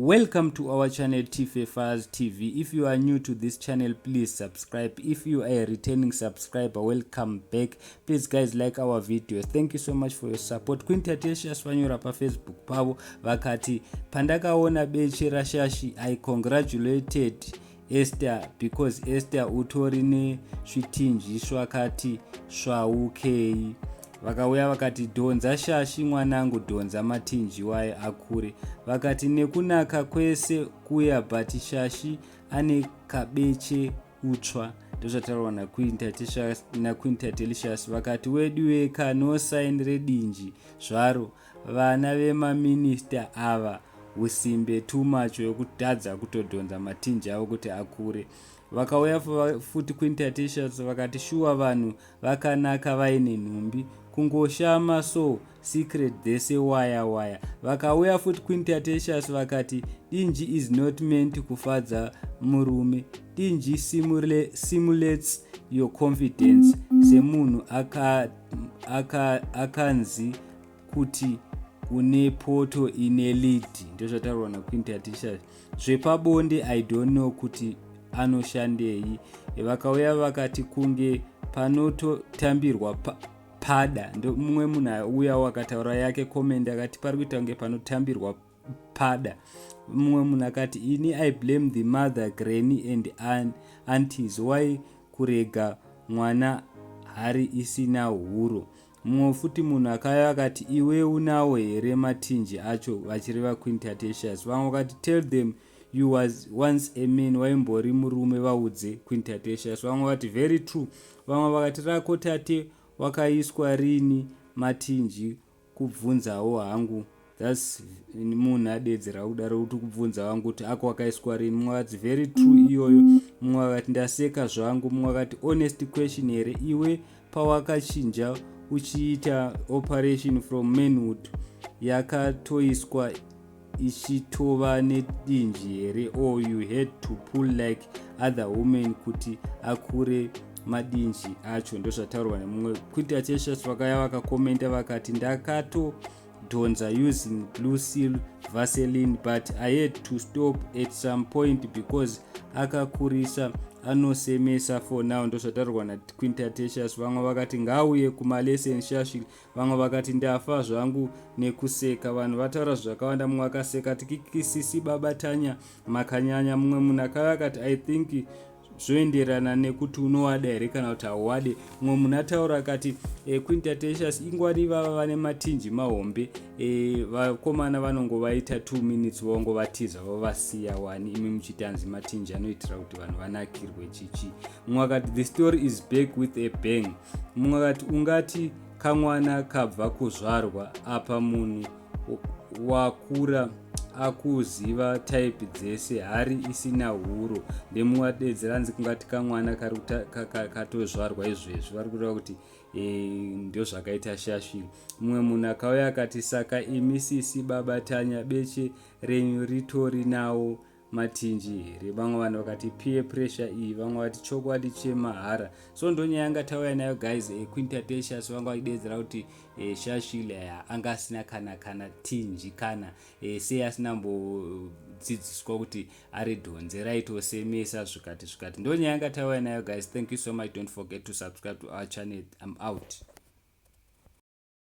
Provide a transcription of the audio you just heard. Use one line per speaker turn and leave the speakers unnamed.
Welcome to our channel, Tfafaz TV. If you are new to this channel, please subscribe. If you are a returning subscriber, welcome back. Please, guys, like our videos. Thank you so much for your support. Queen Tatius vanyora paFacebook pavo vakati, "Pandakaona beche raShashi, I congratulated Esther because Esther utori nesvitinji svakati svaukei." Vakauya vakati, "Dhonza Shashi mwanangu, dhonza matinji wayo akure." Vakati, "Nekunaka kwese kuya, but Shashi ane kabeche utsva." Ndozvataurwa naQueen Tatelicious. Vakati, "Wedu weka, no sign redinji zvaro. Vana vemaminista ava usimbe too much wekutadza kutodhonza matinji avo kuti akure." Vakauya futi Queen Tatelicious vakati, "Shuwa, vanhu vakanaka vaine nhumbi, kungoshama so secret dzese waya waya." Vakauya futi Queen Tatelicious vakati, "Dinji is not meant kufadza murume. Dinji simulates your confidence semunhu akanzi kuti une poto ine lid." Ndozvataurwa naQueen Tatelicious. "Zvepabonde, I don't know kuti anoshandei." Vakauya vakati, "Kunge panototambirwa pada." Mumwe munhu auya wakataura yake comment akati, "Pari kuita kunge panotambirwa pada." Mumwe munhu akati, "Ini I blame the mother, granny and aunties. Why kurega mwana hari isina huro?" Mumwe futi munhu akauya akati, "Iwe unawo here matinji acho?" Vachireva Queen Tatelicious. Vamwe vakati, "Tell them you was once a man, waimbori murume, vaudze Queen Tatelicious." Vamwe vakati, "Very true." Vamwe vakati, "Rako tate wakaiswa rini matinji? Kubvunzawo hangu." That's munhu adedzera kudaro kuti kubvunza vangu kuti ako wakaiswa rini. Mumwe akati, "Very true iyoyo." Mumwe akati, "Ndaseka zvangu." Mumwe akati, "Honest question here, iwe pawakachinja uchiita operation from manhood, yakatoiswa ichitova nedinji here, or you had to pull like other women kuti akure madinji acho?" Ndozvataurwa nemumwe. Queen Tatelicious vakaya vakakomenda vakati, "Ndakatodhonza using Blue Seal Vaseline, but I had to stop at some point because akakurisa anosemesa for now." Ndozvataurwa naQueen Tatelicious. Vamwe vakati, "Ngauye kumalesson Shashi." Vamwe vakati, "Ndafa zvangu nekuseka." Vanhu vataura zvakawanda. Mumwe akaseka tikikisisi, "Baba Tanya makanyanya." Mumwe munhu akauya akati, "I think zvoenderana nekuti unowada here kana kuti hauwade." Mumwe munhu ataura akati, "Queen Tatelicious ingwari, vava vane matinji mahombe, vakomana vanongovaita 2 minutes vongovatiza vovasiya wani, imi muchitanzi matinji anoitira kuti vanhu vanakirwe chichi." Mumwe akati, "The story is back with a bang." Mumwe akati, "Ungati kamwana kabva kuzvarwa apa, munhu wakura akuziva type dzese, hari isina huro." Ndemumwe adedzera anzi, "Kungati kamwana katozvarwa izvezvi." Vari kureva kuti ndo zvakaita Shashi. Mumwe munhu akauya akati, "Saka imi sisi baba Tanya, beche renyu ritori nawo matinji here?" Vamwe vanhu vakati, "Peer pressure iyi." Vamwe vati, "Chokwadi chemahara." So ndonyaya yanga tauya nayo, guys. Queen Tatelicious vanga vachidedzera kuti Shashila anga asina kana tinji kana sei asina mbodzidziswa kuti ari dhonze, raitosemesa zvikati zvikati. Ndonyaya yanga tauya nayo, guys. Thank you so much. Don't forget to subscribe to our channel. I'm out.